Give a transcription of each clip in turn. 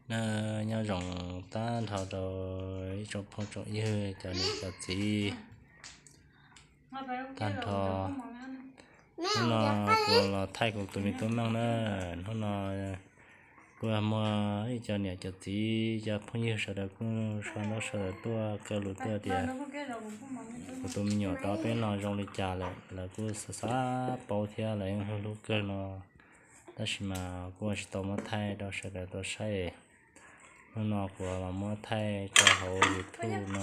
Na, nyob zoo tag nrho rau ib tsoom phooj tsoom ywg cov niam cov txiv tag nrho. Hnub no kuv los thaij kuv tus me tub Meej na. Hnub no kuj muaj ib co niam cov txiv cov phooj ywg sawv daws kuj sau ntaub sau ntawv tuaj kaw lus tuaj tias kuv tus me nyuam tau ob peb no zoo li cas lawm, lawv kuj xav xav paub thiab lawv yeej hlub hlub kawg no. Tab sis mas kuj tsis tau muab thaij rau sawv daws tau saib. Hnub no kuv los muab thaij rau hauv YouTube no,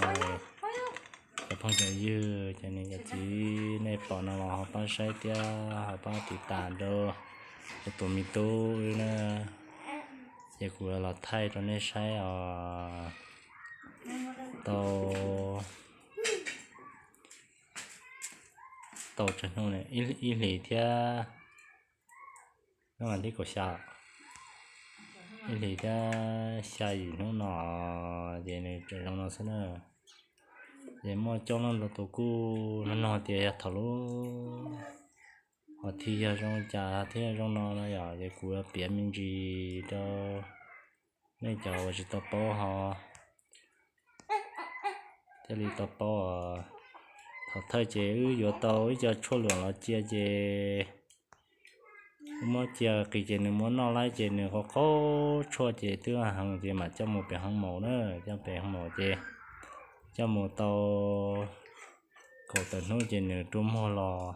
cov phooj cov ywg cov niam cov txiv nej pom no los ho pab saib thiab ho pab tiv tas rau kuv tus me tub wb na. Ces kuv los thaij rau nej saib os. Tau, tau tsawg hnub, ib hlis thiab, hnub vas thib kaum xya, ib hlis thiab xya yim hnub no ces nws tseem zoo no xwb na. Ces muaj coob leej ntau tus kuj nug nug tias yog thaum lub hom thib yog zoo li cas thiaj zoo no no yom, ces kuv yuav piav me ntsis rau nej cov uas tsis tau paub ho thiaj li tau paub. Thaum thawj ces wb yuav tau ib co tshuaj luam los cia ces wb muab cia qis ces nws muab noj laib ces nws qhov qhov tshuaj ces twb heev ces mam coj mus pem hoo maum na, coj pem hoo maum ces coj mus tau kaum tawm hnub ces nws rua muag los,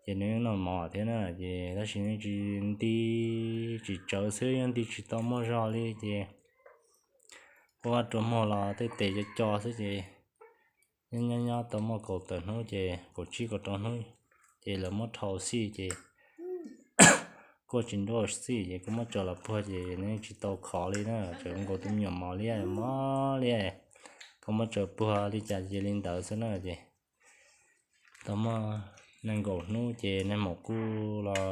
ces nws noj mov thiab na, ces tab sis nws tsis nti, tsis tsawv xwb, yeej nti tsis tau muaj zog li ces quaj rua muag los tej tes co co xwb ces nyob nyob nyob tau muaj kaum tawm hnub ces kaum tsib kaum rau hnub ces lawv muab dhau xij ces kuj tsis nruab xij ces kuj muab tso los puag ces nws tsis tau khov li na, tseem nkaus tus me nyuam mos liab mos liab, kuj muab tso puag li cas cia li ntawd xwb na ces tau muaj nees nkaum hnub ces nais maum kuj los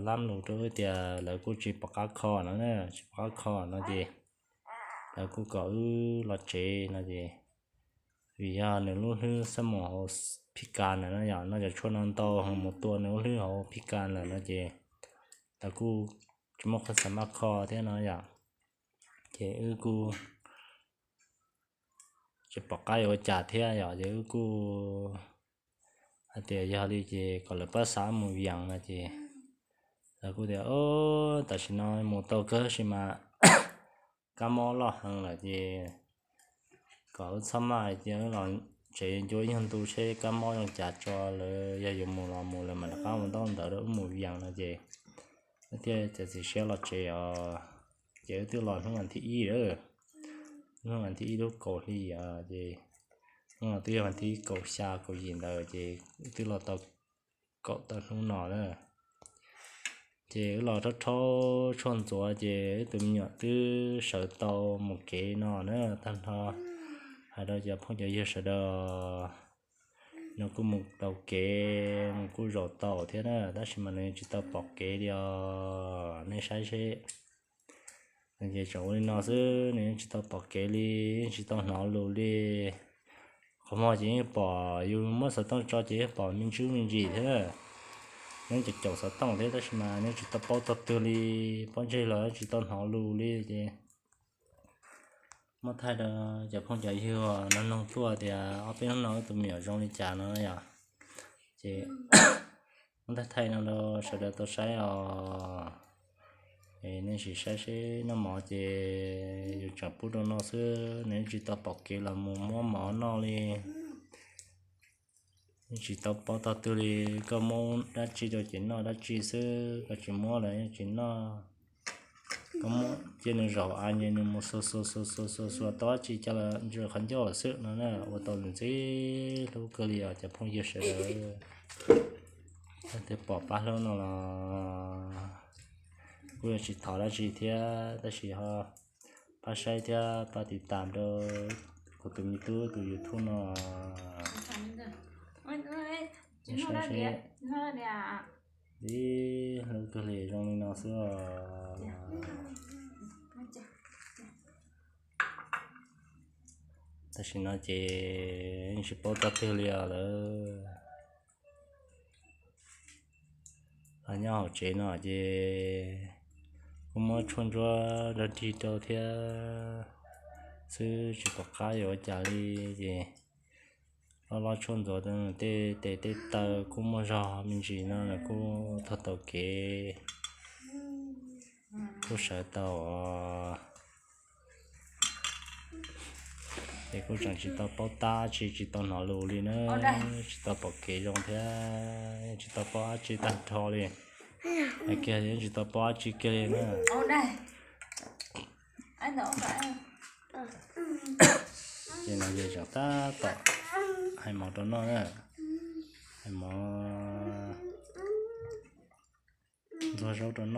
lab lus rau wb tias lawv kuj tsis pom qab kho no na, tsis pom qab kho no ces lawv kuj kom wb los tsev no ces vim yog nws lub hlwb xab mus hauv phij kas lawm no yom, noj cov tshuaj no ntau heev mus tua nws lub hlwb hauv phij kas lawm no ces lawv kuj tsis muaj qhov xav maj kho thiab no yom, ces wb kuj tsis pom qab yuav ua cas thiab yom, ces wb kuj hais tias yog li ces kom lawv pab xa mus Vias no ces lawv kuj tias tam sim no mus tau kawg sis mas kab mob loj heev lawm ces kom wb txhob maj, cia wb los tsev ncua ib nyuag ntu seb kab mob zoo cas tso, lawv yog yuav mus los mus, lawv mam rov qab ua ntaub ntawv rau wb mus Vias no ces wb thiaj txiav txim siab los tsev os. Ces wb twb los hnub vas thib ib lawm, hnub vas thib ib lub kaum hli os, ces hnub no twb yog vas thib kaum xya kaum yim ntawd ces wb twb los tau kaum tawm hnub no na. Ces wb los rhaub rhaub tshuaj ntxuav ces wb tus me nyuam twb sawv tau mus kev no na. Tag nrho hais rau cov phooj cov ywg sawv daws, nws kuj mus tau kev, nws kuj zaum tau thiab na, tab sis mas nws tsis tau pom kev li os, nej saib seb. Ces tseem ua li no xwb, nws yeej tsis tau pom kev li, yeej tsis tau hnov lus li. Qhov muag ces yeej pom, yus muab xov tooj tso ces yeej pom me ntsis me ntsis thiab na. Nws caum caum xov tooj thiab tab sis mas nws tsis tau paub txog twg li, pob ntseg los tsis tau hnov lus li ces muab thaij rau cov phooj cov ywg no noog tuaj tias ob peb hnub no wb tus me nyuam zoo li cas no yom. Ces muab thaij thaij no rau sawv daws tau saib os. Es nej sim saib seb noj mov ces yus tseem pub rau no xwb, nws yeej tsis tau pom kev los mus muab mov noj li. Yeej tsis tau paub txog twg li, koj muab dab tsi rau ces noj dab tsi xwb, koj tsis muab los yeej tsis noj. Koj muab cia nws zaum av ces nws mus xuas xuas xuas xuas xuas xuas tau dab tsi coj los ntsia qhov ncauj xwb no na, ua tau ntxim hlub kawg li os cov phooj ywg sawv daws. Yog tias pom pab hlub no los kuj yuav tsis thov dab tsi thiab, tab sis ho pab saib thiab pab tiv tam rau kuv tus me tub tus YouTube no. Saib seb, ib hlub kawg li zoo li no xwb os. Tam sim no ces yeej tsis paub txog twg li os lawm. Los nyob hauv tsev no ces Kuj muab tshuaj ntsuab rog dig rau thiab xwb, tsis pom qab yuav ua cas li. Ces loj loj tshuaj ntxuav tej tes tej taw kuj muaj zog me ntsis no los kuj taug tau kev, kuj sawv tau. Ces kuj tseem tsis tau paub tab tsi, tsis tau hnov lus li na, tsis tau pom kev zoo thiab tsis tau paub dab tsi tag nrho li. Hais kiag yeej tsis tau paub dab tsi kiag li na. Ces no yog tseem tab tom hais mov rau noj na, hais mov ntxuag zaub rau